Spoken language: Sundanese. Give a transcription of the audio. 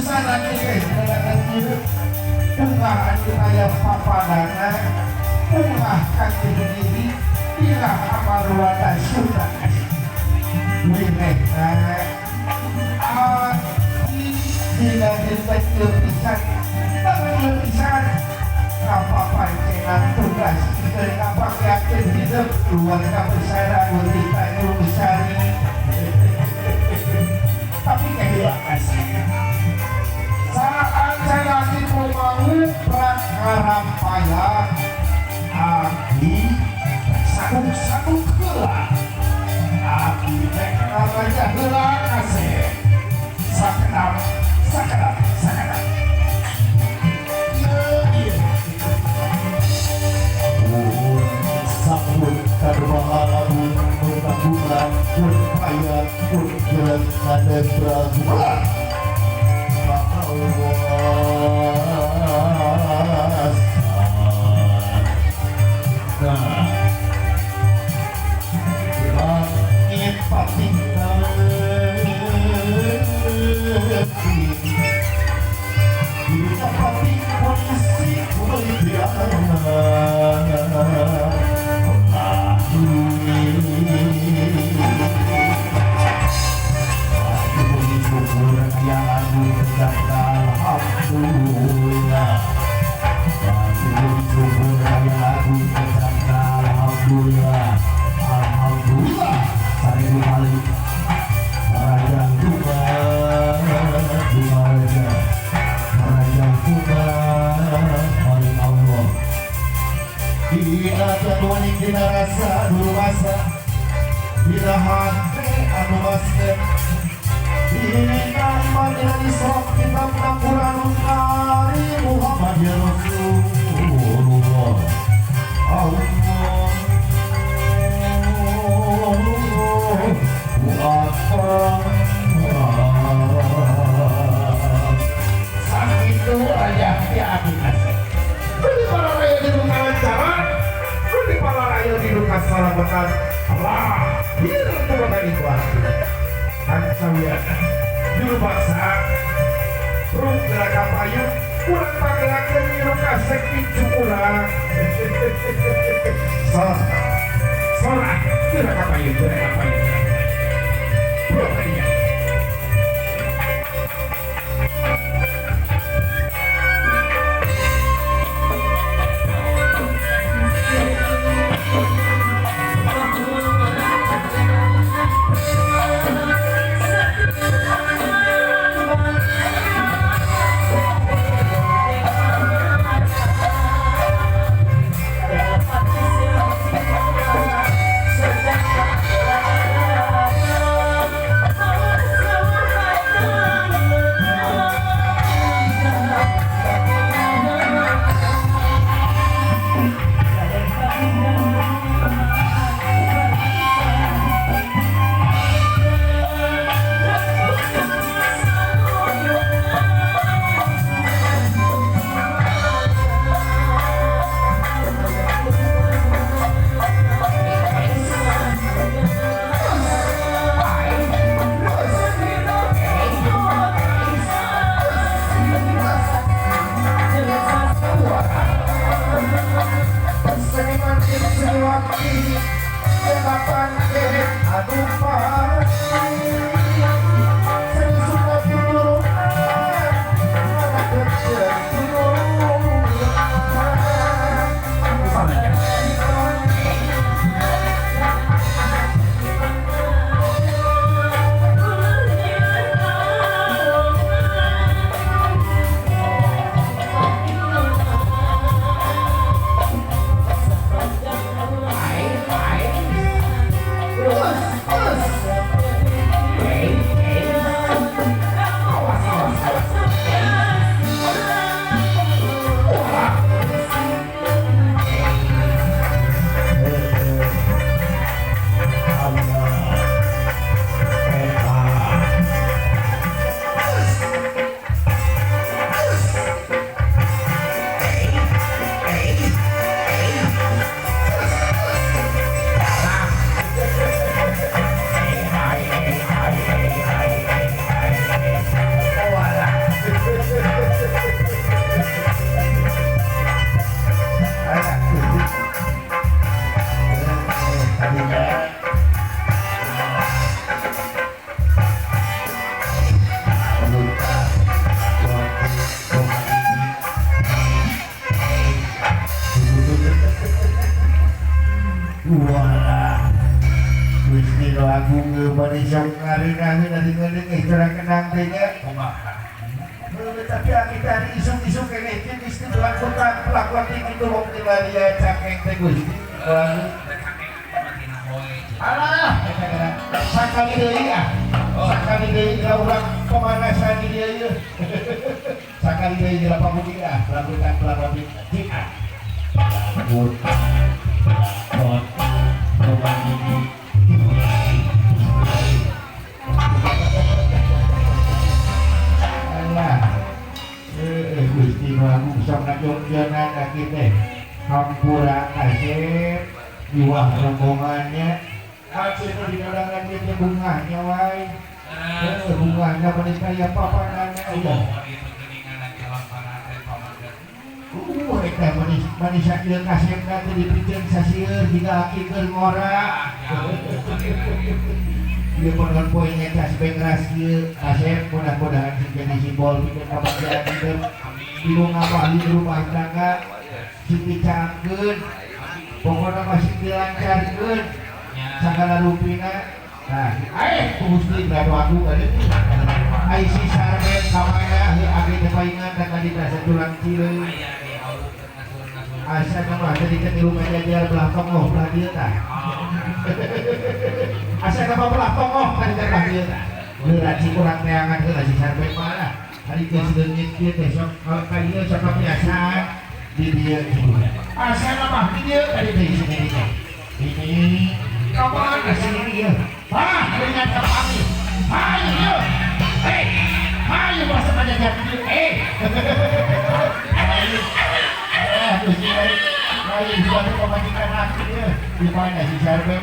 Pisan lagi teh dengan ieu bunga anu aya papadana bunga kaki diri ilah amaruata suta wirehna aki dina dinten ieu pisan tangan ieu pisan ngapapancenan tugas keur ngabagiakeun hidup keluarga besar anu di Tanjung Sari tapi kehilangan saat saya lagi mau prakarampaya aki sakuk-sakuk heula aki teh raja heula kasih sakedap sakedap sakedap ieu ieu Sampun karbahalabun bertanggungan pun kaya pun jelek ngadeg beragula Makawas. Nah, langit patinggal di tempat polisi beli. Alhamdulillah. Alhamdulillah. Alhamdulillah. Seribu kali Raja Bunga, Bunga Raja, Raja Bunga, paling Allah. Dina jagoning dina rasa dulu masa, dina hati anu basket, dina iman dina Islam kitab Quranul Karim Muhammad ya Rasulullah. Allah Akbar. Sakitu raja ti abdi kasih. Beli para raya di kalancaran, beli para raya di kasalamatan. Lahir turun itu arti. Hansawiana, juru baksa, rung gerak payung, kurang panggilakeun ngiru kasek picu urang. Sor, sora, gerak payung, gerak payung, gerak payung. Bro, kayaknya. Sejak Ari naheun ari ngeundeung cara kenang teh nya. Kumaha? Tapi aki teh ari isuk-isuk keneh teh geus teu lakukan pelakuan ti kitu wong teh lia cakeng teh Gusti. Alah, eta gara sakali deui ah. Sakali deui ka urang pemanasan di dieu ieu. Sakali deui geura pamudi ah, lakukan pelakuan ti ah. Alah. Gusti nu agung sok ngajongjonan ka kieu teh. Hampura kasep iwah rombongannya. Aceh nu dinodangan kieu teh bungahnya wae. Bungahnya manis kaya papanana udah. Eta manis manis sakieu kasepna teh dipikeun sasieur jiga aki keur ngora. Ieu pon poe ngecas bengras kieu kasep mudah-mudahan sing jadi simbol pikeun kabagjaan hidup. Ibu ngabahli rumah tangga sing dicaangkeun pokona mah sing dilancarkeun sagala rupina. Nah, ae ku Gusti berado aku ka dieu. Ai si Sarmen ka mana heuh abdi teh paingan da ka dieu asa tulang cileung. Asa mah tadi teh di rumah jajar belah tongoh belah dieu tah. Asa mah belah tongoh tadi teh belah dieu tah. Leurat si kurang teangan heula si Sarmen mah lah. Hari geus leungit kieu teh sok ka dieu sok kebiasaan di dieu kitu. Asa mah di dieu tadi teh sini teh. Ini kapan sini ieu? Ah, ringan ka kami. Hayu ieu. Hei, hayu masa pajajar dieu. Eh. Ayo, dibantu pemajikan laki dia. Di mana si Sarben?